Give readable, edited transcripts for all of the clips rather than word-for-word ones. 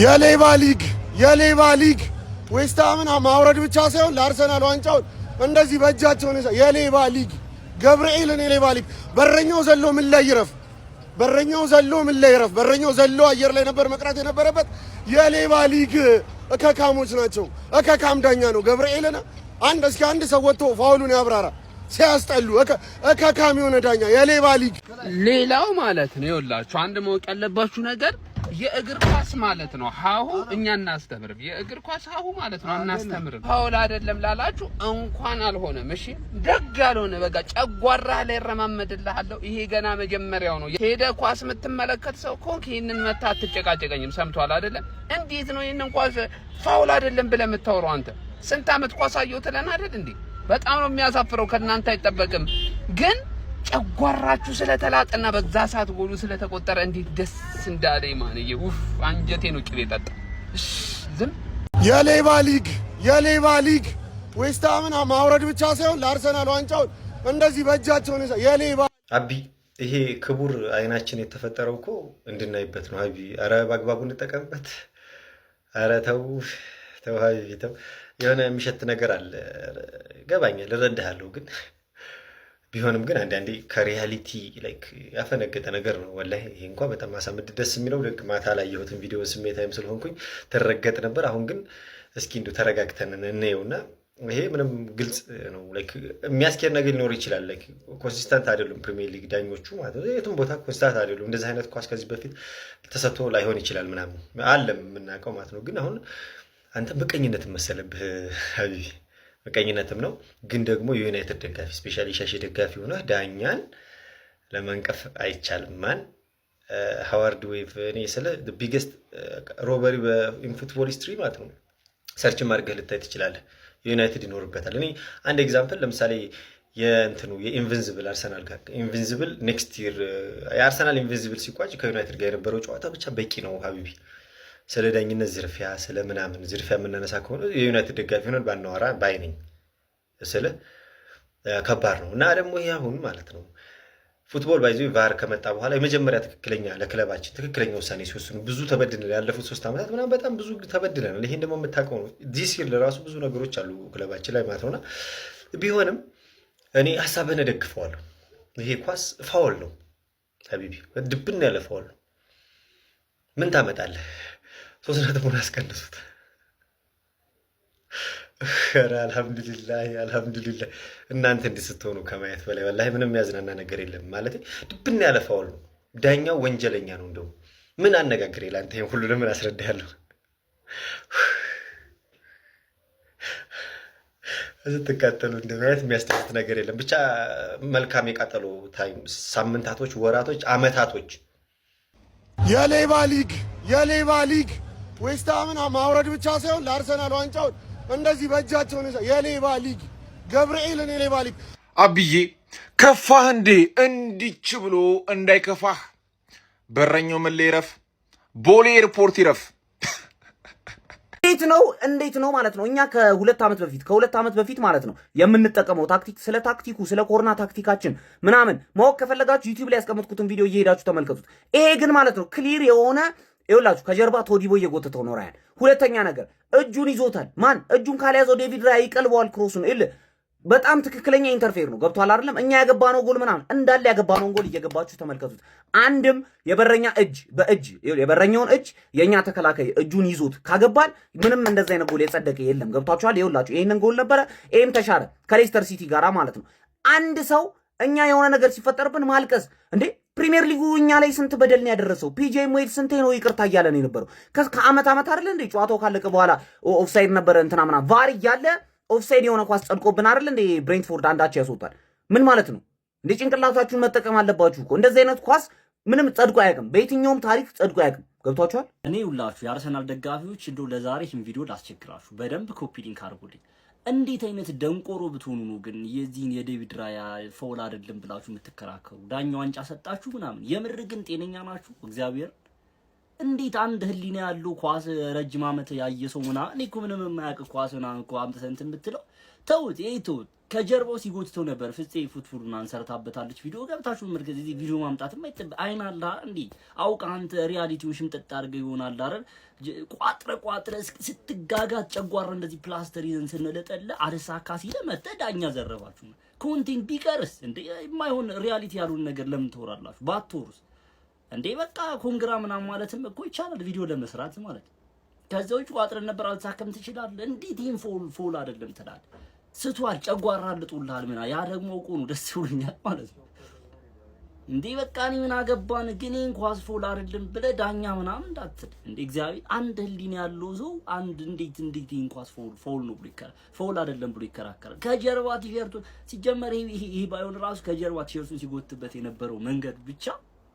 የሌባ ሊግ፣ የሌባ ሊግ። ዌስትሃምን ማውረድ ብቻ ሳይሆን ለአርሰናል ዋንጫውን እንደዚህ በእጃቸው ነው። የሌባ ሊግ፣ ገብርኤልን የሌባ ሊግ። በረኛው ዘሎ ምን ላይ ይረፍ? በረኛው ዘሎ ምን ላይ ይረፍ? በረኛው ዘሎ አየር ላይ ነበር መቅረት የነበረበት። የሌባ ሊግ እከካሞች ናቸው። እከካም ዳኛ ነው ገብርኤልን። አንድ እስኪ አንድ ሰው ወጥቶ foul ኡን ያብራራ። ሲያስጠሉ! እከካም የሆነ ዳኛ፣ የሌባ ሊግ። ሌላው ማለት ነው ይኸውላችሁ፣ አንድ ማወቅ ያለባችሁ ነገር የእግር ኳስ ማለት ነው ሀሁ እኛ እናስተምርም። የእግር ኳስ ሀሁ ማለት ነው አናስተምርም። Foul አይደለም ላላችሁ እንኳን አልሆነም። እሺ፣ ደግ ያልሆነ በቃ ጨጓራህ ላይ እረማመድልሃለሁ። ይሄ ገና መጀመሪያው ነው። ሄደ ኳስ የምትመለከት ሰው ከሆንክ ይህንን መታ አትጨቃጨቀኝም። ሰምቷል አይደለም? እንዴት ነው ይህንን ኳስ foul አይደለም ብለህ የምታወራው አንተ? ስንት ዓመት ኳስ አየሁ ትለን አይደል እንዴ? በጣም ነው የሚያሳፍረው። ከእናንተ አይጠበቅም፣ ግን ጨጓራችሁ ስለተላጠና በዛ ሰዓት ጎሉ ስለተቆጠረ እንዴት ደስ እንዳለኝ ማንዬ፣ ውፍ አንጀቴ ነው ቅቤ ጠጣ። ዝም የሌባ ሊግ፣ የሌባ ሊግ። ዌስትሃምን ማውረድ ብቻ ሳይሆን ለአርሰናል ዋንጫውን እንደዚህ በእጃቸው ነው። የሌባ አቢ፣ ይሄ ክቡር አይናችን የተፈጠረው እኮ እንድናይበት ነው። አቢ፣ ኧረ በአግባቡ እንጠቀምበት። ኧረ ተው ተው ሀቢቢ ተው። የሆነ የሚሸት ነገር አለ፣ ገባኛል፣ እረዳሃለሁ። ግን ቢሆንም ግን አንዳንዴ ከ reality like ያፈነገጠ ነገር ነው። ወላሂ ይሄ እንኳ በጣም ማሳመድ ደስ የሚለው ልክ ማታ ላይ የሁትን ቪዲዮ ስሜታዊም ስለሆንኩኝ ተረገጥ ነበር። አሁን ግን እስኪ እንዲሁ ተረጋግተን እንየውና ይሄ ምንም ግልጽ ነው። Like የሚያስኬድ ነገር ሊኖር ይችላል። Like consistent አይደሉም ፕሪሚየር ሊግ ዳኞቹ ማለት ነው። የትም ቦታ consistent አይደሉም። እንደዚህ አይነት ኳስ ከዚህ በፊት ተሰጥቶ ላይሆን ይችላል ምናምን አለም የምናውቀው ማለት ነው። ግን አሁን አንተ ምቀኝነትም መሰለብህ ሀቢቢ፣ ምቀኝነትም ነው። ግን ደግሞ የዩናይትድ ደጋፊ፣ especially ሻሼ ደጋፊ ሆነ ዳኛን ለመንቀፍ አይቻልም። ማን ሃዋርድ ዌብ እኔ ስለ biggest robbery በ football history ማለት ነው። Search አድርገህ ልታይ ትችላለህ። ዩናይትድ ይኖርበታል። እኔ አንድ example ለምሳሌ የእንትኑ የ invincible አርሰናል ጋር invincible next year የአርሰናል invincible ሲቋጭ ከዩናይትድ ጋር የነበረው ጨዋታ ብቻ በቂ ነው ሀቢቢ። ስለ ዳኝነት ዝርፊያ፣ ስለ ምናምን ዝርፊያ የምናነሳ ከሆነ የዩናይትድ ደጋፊ ሆነን ባናወራ ባይ ነኝ። ስለ ከባድ ነው እና ደግሞ ይሄ አሁን ማለት ነው football by the way VAR ከመጣ በኋላ የመጀመሪያ ትክክለኛ ለክለባችን ትክክለኛ ውሳኔ ሲወስኑ፣ ብዙ ተበድለናል። ያለፉት 3 ዓመታት ምናምን በጣም ብዙ ተበድለናል። ይሄን ደግሞ የምታውቀው ነው። This year ለራሱ ብዙ ነገሮች አሉ ክለባችን ላይ ማለት ነውና ቢሆንም እኔ ሀሳብህን እደግፈዋለሁ። ይሄ ኳስ foul ነው ሀቢቢ፣ ድብን ያለ foul ነው። ምን ታመጣለህ? 3 ነጥቡን አስቀንሱት። ኧረ አልሐምዱሊላህ አልሐምዱሊላህ። እናንተ እንዲህ ስትሆኑ ከማየት በላይ ወላሂ ምንም የሚያዝናና ነገር የለም። ማለት ድብን ያለ foul ነው። ዳኛው ወንጀለኛ ነው። እንደውም ምን አነጋግሬ ለአንተ ይሄን ሁሉ ለምን አስረዳለሁ? ስትቃጠሉ እንደማየት የሚያስደስት ነገር የለም። ብቻ መልካም የቃጠሎ time፣ ሳምንታቶች፣ ወራቶች፣ አመታቶች። የሌባ ሊግ፣ የሌባ ሊግ። ዌስትሃምን ማውረድ ብቻ ሳይሆን ለአርሰናል ዋንጫውን እንደዚህ በእጃቸው ነው። የሌባ ሊግ፣ ገብርኤልን የሌባ ሊግ። አብዬ፣ ከፋህ እንዴ? እንዲች ብሎ እንዳይከፋህ። በረኛው ምን ላይ ይረፍ? ቦሌ ኤርፖርት ይረፍ። እንዴት ነው፣ እንዴት ነው ማለት ነው። እኛ ከ2 ዓመት በፊት ማለት ነው የምንጠቀመው ታክቲክ፣ ስለ ታክቲኩ፣ ስለ ኮርና ታክቲካችን ምናምን ማወቅ ከፈለጋችሁ ዩቲዩብ ላይ ያስቀመጥኩትን ቪዲዮ እየሄዳችሁ ተመልከቱት። ይሄ ግን ማለት ነው clear የሆነ ይኸውላችሁ ከጀርባ ቶዲቦ እየጎተተው ነው ራያን። ሁለተኛ ነገር እጁን ይዞታል። ማን እጁን ካልያዘው ዴቪድ ራያ ይቀልበዋል cross ኡን። በጣም ትክክለኛ interfere ነው። ገብቷል አይደለም? እኛ ያገባነው ጎል ምናምን እንዳለ ያገባነውን ጎል እየገባችሁ ተመልከቱት። አንድም የበረኛ እጅ በእጅ የበረኛውን እጅ የእኛ ተከላካይ እጁን ይዞት ካገባን ምንም እንደዛ አይነት ጎል የጸደቀ የለም። ገብቷችኋል? ይኸውላችሁ ይህንን ጎል ነበረ። ይህም ተሻረ ከሌስተር ሲቲ ጋራ ማለት ነው። አንድ ሰው እኛ የሆነ ነገር ሲፈጠርብን ማልቀስ እንዴ? ፕሪሚየር ሊጉ እኛ ላይ ስንት በደል ነው ያደረሰው? ፒጄ ሞይድ ስንቴ ነው ይቅርታ እያለ ነው የነበረው? ከአመት ዓመት አይደለ እንዴ ጨዋታው ካለቀ በኋላ ኦፍሳይድ ነበረ እንትና ምናምን VAR እያለ ኦፍሳይድ የሆነ ኳስ ጸድቆብን አይደል እንዴ ብሬንትፎርድ አንዳቸው ያስወጣል። ምን ማለት ነው እንዴ? ጭንቅላታችሁን መጠቀም አለባችሁ እኮ። እንደዚህ አይነት ኳስ ምንም ጸድቆ አያውቅም። በየትኛውም ታሪክ ጸድቆ አያውቅም። ገብቷችኋል? እኔ ሁላችሁ የአርሰናል ደጋፊዎች እንደው ለዛሬ ይህን ቪዲዮ ላስቸግራችሁ፣ በደንብ copy link አድርጉልኝ። እንዴት አይነት ደንቆሮ ብትሆኑ ነው ግን የዚህን የዴቪድ ራያ foul አይደለም ብላችሁ የምትከራከሩ? ዳኛው ዋንጫ ሰጣችሁ ምናምን። የምር ግን ጤነኛ ናችሁ? እግዚአብሔር፣ እንዴት አንድ ህሊና ያለው ኳስ ረጅም ዓመት ያየ ሰው ምናምን፣ እኔ እኮ ምንም የማያውቅ ኳስ ምናምን እኮ አምጥተህ እንትን ብትለው ተውት፣ ይሄ ተውት። ከጀርባው ሲጎትተው ነበር። ፍፄ ፉትፉሉን አንሰርታበታለች። ቪዲዮ ገብታችሁ መርከዝ እዚህ ቪዲዮ ማምጣትም አይጠብ አይን አለ እንዴ አውቅ አንተ reality ውን ሽምጥጥ አድርገህ ይሆናል አይደል? ቋጥረ ቋጥረ ስትጋጋት ጨጓራ እንደዚህ ፕላስተር ይዘን ስንለጠለ አልሳካ ሲለ መጥተህ ዳኛ ዘረባችሁ። Content ቢቀርስ እንዴ? የማይሆን reality ያሉን ነገር ለምን ትወራላችሁ? ባትወሩስ እንዴ? በቃ congra ምናምን ማለትም እኮ ይቻላል ቪዲዮ ለመስራት ማለት። ከዛ ውጭ ቋጥረን ነበር አልተሳከም ትችላለህ። እንዴት ይህን foul foul አይደለም ትላለህ? ስቷል፣ ጨጓራ ልጦልሃል ምና ያ ደግሞ እኮ ነው ደስ ብሎኛል ማለት ነው። እንዴ በቃ እኔ ምን አገባን ግን ይሄን ኳስ foul አይደለም ብለህ ዳኛ ምናምን እንዳትል። እንዴ እግዚአብሔር አንድ ህሊና ያለው ሰው አንድ እንዴት ይሄን ኳስ foul foul ነው ብሎ ይከራ foul አይደለም ብሎ ይከራከራል? ከጀርባ ቲሸርቱን ሲጀመር ይሄ ባይሆን ራሱ ከጀርባ ቲሸርቱን ሲጎትበት የነበረው መንገድ ብቻ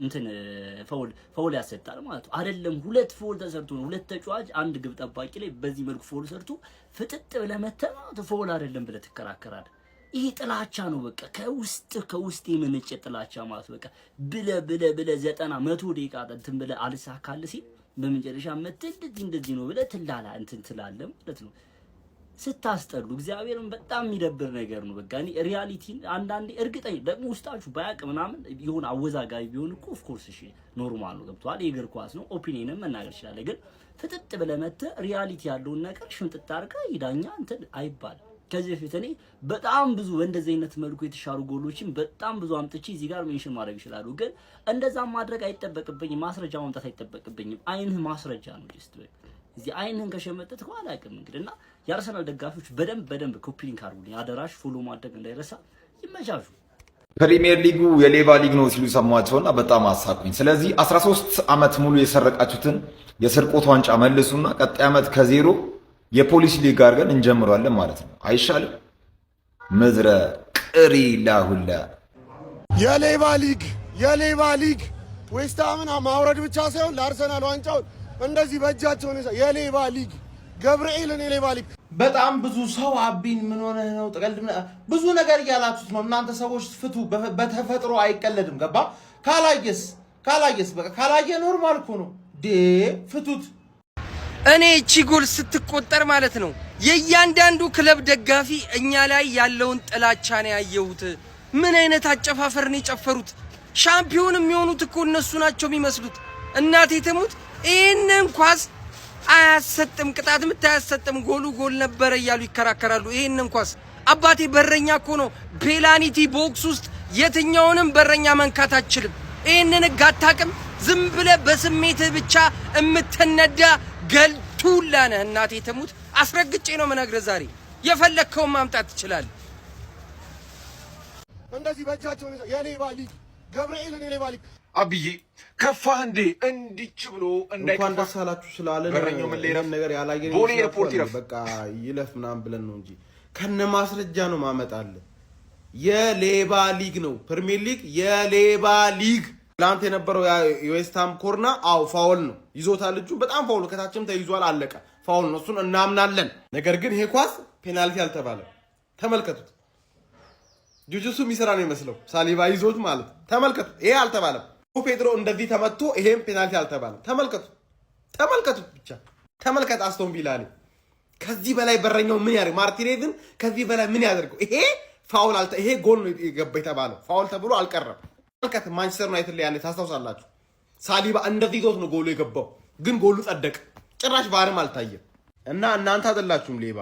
እንትን foul foul ያሰጣል ማለት ነው። አይደለም ሁለት foul ተሰርቶ ነው ሁለት ተጫዋች አንድ ግብ ጠባቂ ላይ በዚህ መልኩ foul ሰርቶ ፍጥጥ ብለህ መተህ ማለት foul አይደለም ብለህ ትከራከራለህ። ይሄ ጥላቻ ነው። በቃ ከውስጥ የመነጨ ጥላቻ ማለት በቃ ብለህ ብለህ ብለህ 90 100 ደቂቃ እንትን ብለህ አልሳካልህ ሲል በመጨረሻ መተህ እንደዚህ እንደዚህ ነው ብለህ ትላላ እንትን ትላለህ ማለት ነው። ስታስጠሉ እግዚአብሔርን በጣም የሚደብር ነገር ነው። በቃ እኔ reality ን አንዳንዴ እርግጠኛ ደግሞ ውስጣችሁ ባያቅ ምናምን የሆነ አወዛጋቢ ቢሆን እኮ of course እሺ normal ነው፣ ገብቶሃል። የእግር ኳስ ነው፣ opinion ም መናገር ይችላል። ግን ፍጥጥ ብለህ መተህ reality ያለውን ነገር ሽምጥጥ አድርገህ ይዳኛ እንትን አይባልም። ከዚህ በፊት እኔ በጣም ብዙ በእንደዚህ አይነት መልኩ የተሻሩ ጎሎችን በጣም ብዙ አምጥቼ እዚህ ጋር mention ማድረግ ይችላሉ። ግን እንደዛም ማድረግ አይጠበቅብኝም፣ ማስረጃ ማምጣት አይጠበቅብኝም። አይንህ ማስረጃ ነው። Just እዚህ አይንህን ከሸመጠት አላውቅም እንግዲህ። እና የአርሰናል ደጋፊዎች በደንብ በደንብ copy link አድርጉልኝ፣ አደራሽ follow ማድረግ እንዳይረሳ። ይመቻችሁ። ፕሪሚየር ሊጉ የሌባ ሊግ ነው ሲሉ ሰማቸውና በጣም አሳቁኝ። ስለዚህ 13 ዓመት ሙሉ የሰረቃችሁትን የስርቆት ዋንጫ መልሱና ቀጣይ ዓመት ከዜሮ የፖሊስ ሊግ አድርገን እንጀምረዋለን ማለት ነው። አይሻልም? ምድረ ቅሪ ላሁላ። የሌባ ሊግ፣ የሌባ ሊግ። ዌስትሃምን ማውረድ ብቻ ሳይሆን ለአርሰናል ዋንጫውን እንደዚህ በእጃቸው ነው። የሌባ ሊግ፣ ገብርኤልን የሌባ ሊግ። በጣም ብዙ ሰው አቢን ምን ሆነህ ነው ጠቀልድ ብዙ ነገር እያላችሁት ነው። እናንተ ሰዎች ፍቱ። በተፈጥሮ አይቀለድም። ገባ? ካላየስ ካላየስ በቃ ካላየ normal እኮ ነው። ዴ ፍቱት። እኔ እቺ ጎል ስትቆጠር ማለት ነው የእያንዳንዱ ክለብ ደጋፊ እኛ ላይ ያለውን ጥላቻ ነው ያየሁት። ምን አይነት አጨፋፈር ነው የጨፈሩት? ሻምፒዮን የሚሆኑት እኮ እነሱ ናቸው የሚመስሉት። እናቴ ትሙት ይህንን ኳስ አያሰጥም፣ ቅጣት ምት አያሰጥም፣ ጎሉ ጎል ነበረ እያሉ ይከራከራሉ። ይህንን ኳስ አባቴ በረኛ እኮ ነው። Penalty box ውስጥ የትኛውንም በረኛ መንካት አትችልም። ይህንን ህግ አታውቅም። ዝም ብለህ በስሜትህ ብቻ የምትነዳ ገልቱላ ነህ። እናቴ ትሙት አስረግጬ ነው የምነግርህ። ዛሬ የፈለግከውን ማምጣት ትችላለህ። እንደዚህ በእጃቸው ነው። የሌባ ሊግ፣ ገብርኤልን የሌባ ሊግ። አብዬ ከፋህ እንዴ? እንዲች ብሎ እንኳን እንዳይከፋ ደስ አላችሁ ስላለን በረኛው ምን ላይ ይረፍ? ይህን ነገር ያላየን ቦሌ ይመስላችኋል? ኤርፖርት ይረፍ። በቃ ይለፍ ምናምን ብለን ነው እንጂ ከነ ማስረጃ ነው ማመጣልህ። የሌባ ሊግ ነው ፕሪሚየር ሊግ፣ የሌባ ሊግ። ትላንት የነበረው የዌስትሃም ኮርና አው foul ነው፣ ይዞታል እጁን በጣም foul፣ ከታችም ተይዟል፣ አለቀ። Foul ነው፣ እሱን እናምናለን። ነገር ግን ይሄ ኳስ ፔናልቲ አልተባለም። ተመልከቱት። ጁጁሱ የሚሰራ ነው ይመስለው ሳሊባ ይዞት ማለት ተመልከቱት። ይሄ አልተባለም። ፔድሮ እንደዚህ ተመቶ ይሄም ፔናልቲ አልተባለም። ተመልከቱት፣ ተመልከቱት፣ ብቻ ተመልከት። አስቶን ቪላ ላይ ከዚህ በላይ በረኛው ምን ያደርግ? ማርቲኔዝን ከዚህ በላይ ምን ያደርገው? ይሄ foul አልተ ይሄ ጎል ነው የገባ የተባለው foul ተብሎ አልቀረም። ተመልከት፣ ማንቸስተር ዩናይትድ ላይ ያለ ታስታውሳላችሁ። ሳሊባ እንደዚህ ይዞት ነው ጎሉ የገባው፣ ግን ጎሉ ጸደቅ። ጭራሽ VAR ም አልታየም። እና እናንተ አይደላችሁም ሌባ፣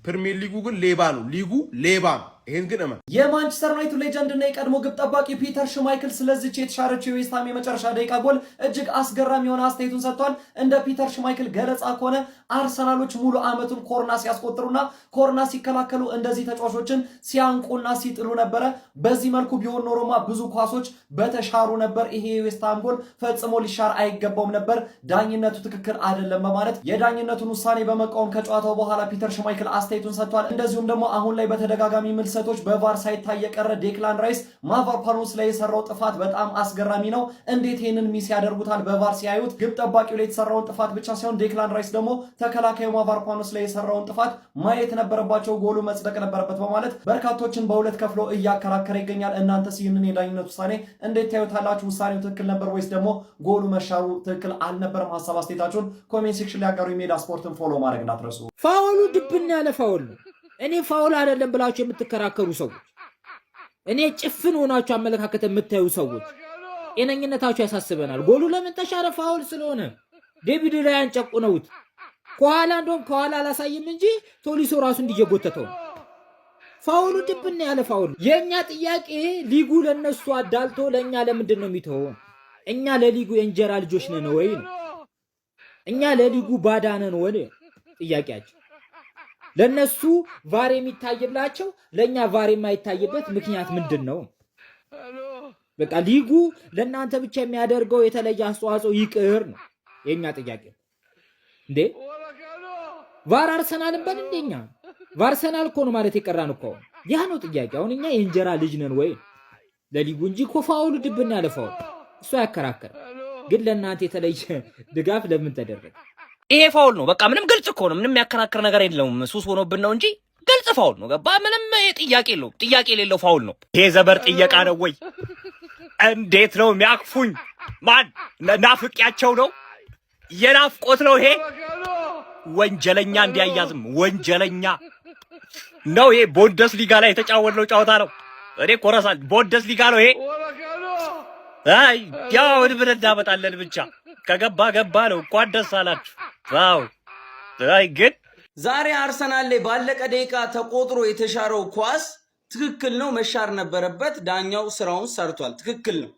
ፕሪሚየር ሊጉ ግን ሌባ ነው። ሊጉ ሌባ ነው። ይሄን ግን እመን። የማንቸስተር ዩናይትድ legend እና የቀድሞ ግብ ጠባቂ ፒተር ሽማይክል ስለዚች የተሻረችው የዌስትሃም የመጨረሻ ደቂቃ ጎል እጅግ አስገራሚ የሆነ አስተያየቱን ሰጥቷል። እንደ ፒተር ሽማይክል ገለጻ ከሆነ አርሰናሎች ሙሉ ዓመቱን ኮርና ሲያስቆጥሩና ኮርና ሲከላከሉ እንደዚህ ተጫዋቾችን ሲያንቁና ሲጥሉ ነበረ። በዚህ መልኩ ቢሆን ኖሮማ ብዙ ኳሶች በተሻሩ ነበር። ይሄ የዌስትሃም ጎል ፈጽሞ ሊሻር አይገባውም ነበር። ዳኝነቱ ትክክል አይደለም በማለት የዳኝነቱን ውሳኔ በመቃወም ከጨዋታው በኋላ ፒተር ሽማይክል አስተያየቱን ሰጥቷል። እንደዚሁም ደግሞ አሁን ላይ በተደጋጋሚ ምልሰቶች በ VAR ሳይታይ የቀረ ዴክላን ራይስ ማቫርፓኖስ ላይ የሰራው ጥፋት በጣም አስገራሚ ነው። እንዴት ይህንን miss ያደርጉታል? በ VAR ሲያዩት ግብ ጠባቂው ላይ የተሰራውን ጥፋት ብቻ ሳይሆን ዴክላን ራይስ ደግሞ ተከላካዩ ማቫርፓኖስ ላይ የሰራውን ጥፋት ማየት ነበረባቸው፣ ጎሉ መጽደቅ ነበረበት በማለት በርካቶችን በሁለት ከፍሎ እያከራከረ ይገኛል። እናንተስ ይህንን የዳኝነት ውሳኔ እንዴት ታዩታላችሁ? ውሳኔው ትክክል ነበር ወይስ ደግሞ ጎሉ መሻሩ ትክክል አልነበረም? ሀሳብ አስተያየታችሁን comment section ላይ ያጋሩ። ሜዳ ስፖርትን follow ማድረግ እንዳትረሱ። Foul ኡ ድብን ያለ foul ነው። እኔ foul አይደለም ብላችሁ የምትከራከሩ ሰዎች፣ እኔ ጭፍን ሆናችሁ አመለካከት የምታዩ ሰዎች ጤነኝነታችሁ ያሳስበናል። ጎሉ ለምን ተሻረ? Foul ስለሆነ። ዴቪድ ራያን ጨቁነውት ከኋላ፣ እንደውም ከኋላ አላሳይም እንጂ ቶሊሶ ራሱ እንዲየጎተተው ነው። Foul ኡ ድብና ያለ foul። የእኛ ጥያቄ ሊጉ ለነሱ አዳልቶ ለእኛ ለምንድን ነው የሚተወው? እኛ ለሊጉ የእንጀራ ልጆች ነን ወይ ነው? እኛ ለሊጉ ባዳ ነን ወይ ጥያቄያችን። ለነሱ VAR የሚታይላቸው ለእኛ VAR የማይታይበት ምክንያት ምንድን ነው? በቃ ሊጉ ለእናንተ ብቻ የሚያደርገው የተለየ አስተዋጽኦ ይቅር ነው የእኛ ጥያቄ። እንዴ፣ VAR አርሰናልን በል እንደኛ ቫርሰናል እኮ ነው ማለት የቀራን እኮ። አሁን ያ ነው ጥያቄ። አሁን እኛ የእንጀራ ልጅ ነን ወይ ለሊጉ እንጂ እኮ foul ኡ ድብና ያለ foul እሱ አያከራከርም። ግን ለእናንተ የተለየ ድጋፍ ለምን ተደረገ? ይሄ foul ነው። በቃ ምንም ግልጽ እኮ ነው። ምንም የሚያከራክር ነገር የለውም። ሱስ ሆኖብን ነው እንጂ ግልጽ foul ነው። ገባ? ምንም ጥያቄ የለውም። ጥያቄ የሌለው foul ነው። ይሄ ዘበር ጥየቃ ነው ወይ? እንዴት ነው የሚያቅፉኝ? ማን ናፍቄያቸው ነው? የናፍቆት ነው ይሄ። ወንጀለኛ እንዲያያዝም ወንጀለኛ ነው ይሄ። ቦንደስ ሊጋ ላይ የተጫወትነው ጨዋታ ነው። እኔ ኮረሳል ቦንደስ ሊጋ ነው ይሄ። አይ ያው ብለን እናመጣለን ብቻ ከገባ ገባ ነው። እንኳን ደስ አላችሁ። Wow፣ አይ ግን ዛሬ አርሰናል ላይ ባለቀ ደቂቃ ተቆጥሮ የተሻረው ኳስ ትክክል ነው፣ መሻር ነበረበት። ዳኛው ስራውን ሰርቷል። ትክክል ነው።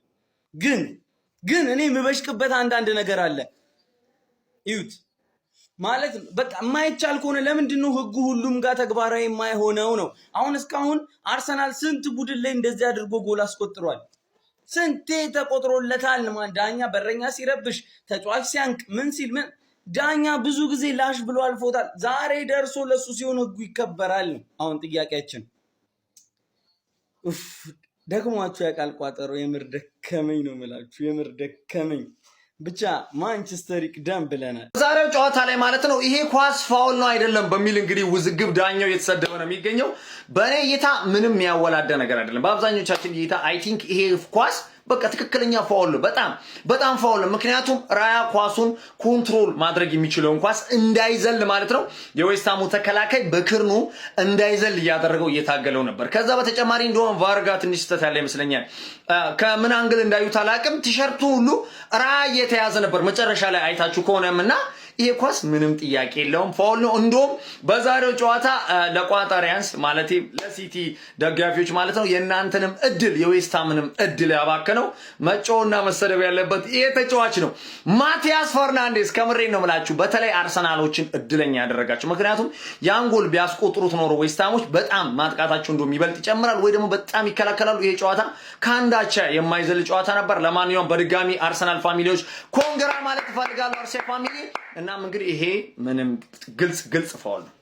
ግን እኔ የምበሽቅበት አንዳንድ ነገር አለ። እዩት ማለት በቃ የማይቻል ከሆነ ለምንድን ነው ህጉ ሁሉም ጋር ተግባራዊ የማይሆነው ነው? አሁን እስካሁን አርሰናል ስንት ቡድን ላይ እንደዚህ አድርጎ ጎል አስቆጥሯል? ስንቴ ተቆጥሮለታል? ማን ዳኛ በረኛ ሲረብሽ፣ ተጫዋች ሲያንቅ፣ ምን ሲል ምን ዳኛ ብዙ ጊዜ ላሽ ብሎ አልፎታል። ዛሬ ደርሶ ለሱ ሲሆን ህጉ ይከበራል ነው አሁን ጥያቄያችን። ኡፍ፣ ደክሟችሁ ያውቃል ቋጠሮ? የምር ደከመኝ ነው የምላችሁ፣ የምር ደከመኝ። ብቻ ማንቸስተር ይቅደም ብለናል። ዛሬው ጨዋታ ላይ ማለት ነው ይሄ ኳስ foul ነው አይደለም በሚል እንግዲህ ውዝግብ ዳኛው እየተሰደበ ነው የሚገኘው። በእኔ እይታ ምንም ያወላዳ ነገር አይደለም። በአብዛኞቻችን እይታ I think ይሄ ኳስ በቃ ትክክለኛ foul ነው። በጣም በጣም foul ነው። ምክንያቱም ራያ ኳሱን control ማድረግ የሚችለውን ኳስ እንዳይዘል ማለት ነው የዌስትሃሙ ተከላካይ በክርኑ እንዳይዘል እያደረገው እየታገለው ነበር። ከዛ በተጨማሪ እንደሆነ VAR ጋ ትንሽ ስህተት ያለ ይመስለኛል። ከምን angle እንዳዩት አላቅም። ቲሸርቱ ሁሉ ራያ እየተያዘ ነበር መጨረሻ ላይ አይታችሁ ከሆነም እና ይሄ ኳስ ምንም ጥያቄ የለውም foul ነው። እንደውም በዛሬው ጨዋታ ለቋጠሪያንስ ማለት ለሲቲ ደጋፊዎች ማለት ነው የእናንተንም እድል የዌስትሃምንም እድል ያባከነው መጮህና መሰደብ ያለበት ይሄ ተጫዋች ነው፣ ማቲያስ ፈርናንዴስ። ከምሬ ነው የምላችሁ። በተለይ አርሰናሎችን እድለኛ ያደረጋቸው። ምክንያቱም ያን ጎል ቢያስቆጥሩት ኖሮ ዌስትሃሞች በጣም ማጥቃታቸው እንደውም ይበልጥ ይጨምራል ወይ ደግሞ በጣም ይከላከላሉ። ይሄ ጨዋታ ከአንድ አቻ የማይዘል ጨዋታ ነበር። ለማንኛውም በድጋሚ አርሰናል family ዎች congra ማለት እፈልጋለሁ። አርሴ family። እናም እንግዲህ ይሄ ምንም ግልጽ ግልጽ foul ነው።